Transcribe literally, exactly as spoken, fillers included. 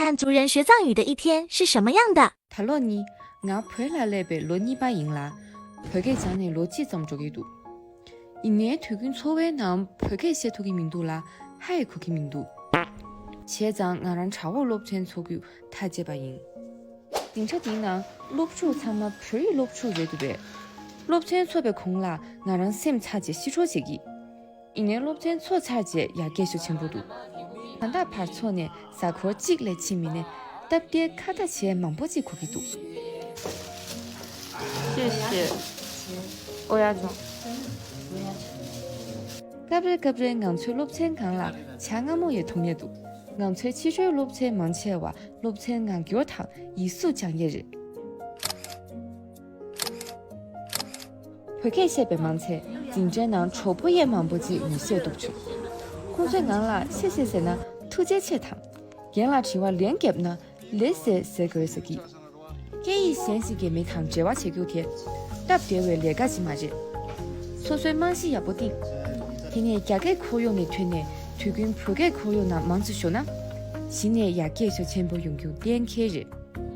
看族人学藏语的一天是什么样的。 ད་ལོ་ནི་ང་བོད་ལ་སླེབས་པའི་ལོ་གཉིས་པ་ཡིན་ལ། བོད་སྐད་སྦྱངས་ནས་ལོ་གཅིག་ཙམ་འགྲོ་གི་འདུག། ཡིན་ནའི་དུས་རྒྱུན་འཚོ་བའི་ནང་བོད་སྐད་བཤད་ཐུབ་ཀྱི་མི་འདུག་ལ། ཧ་ཡང་གོ་གི་མི་འདུག། བྱས་ཙང་ང་རང་དྲ་བོར་སློབ་ཚན་འཚོགས་རྒྱུ་ཐག་བཅད་པ་ཡིན། སྡིངས་ཆ་འདིའི་ནང་སློབ་ཕྲུག་ཚང་མ་བོད་ཡིག་སློབ་ཕྲུག་རེད་འདུག་པས། སློབ་ཚན་འཚོགས་པའི་གོང་ལ་ང་རང་སེམས་ཚ་བྱས་ཤི་འཕྲོག་བྱེད་ཀྱི། ཡིན་ནའི་སློབ་ཚན་འཚོགས་ཚར་རྗེས་ཡར་རྒྱས་ཤུགས་ཆེན་པོ་འདུག། ད་ལྟ་བར་འཚོགས་ནས་གཟའ་འཁོར་གཅིག་ལས་ཕྱིན་མིན་ནས་སྟབས་བདེའི་ཁ་བརྡ་བྱས་མང་པོ་ཅིག་གོ་གི་འདུག། 谢谢。我要讲。 སྐབས་རེ་སྐབས་རེ་ང་ཚོའི་སློབ་ཚན་སྒང་ལ་བྱ་རྔ་མོང་ཡང་མཐོང་ཡས་འདུག། ང་ཚོའི་ཕྱི་དྲོའི་སློབ་ཚན་མང་ཆེ་བ་སློབ་ཚན་ངག་སྐྱོར་དང་ཡིག་གཟུགས་སྦྱང་ཡས་རེད། བོད་སྐད་བཤད་པའི་མང་ཚད་འཛིན་གྲྭའི་ནང་གྲོགས་པོ་ཡང་མང་པོ་ཅིག་མི་བཤད་འདུག་བྱུང་། ཁོང་ཚོའི་ངང་ལ་ཤེས་ཤེས་ཟེར་ན་ཐུགས་རྗེ་ཆེ་དང་། རྒན་ལ་དྲི་བ་ལན་བརྒྱབ་ན་ལེ་ཟེར་ཟེར་དགོས་ཟེར་གི། སྐད་ཡིག་གཞན་ཞིག་གི་མི་དང་འབྲེལ་བ་བྱེད་རྒྱུ་དེ་སྟབས་བདེ་བའི་ལས་ཀ་ཞིག་མ་རེད། སོ་སོའི་རྨང་གཞི་ཡག་པོ་བཏིང་། དེ་ནས་རྒྱ་སྐད་ཁོར་ཡུག་ནས་ཐོན་ནས་དུས་རྒྱུན་བོད་སྐད་ཁོར་ཡུག་ནང་མང་ཙམ་ཞུགས་ན། གཞི་ནས་ཡར་རྒྱས་ཤུགས་ཆེན་པོ་ཡོང་རྒྱུ་གཏན་འཁེལ་རེད།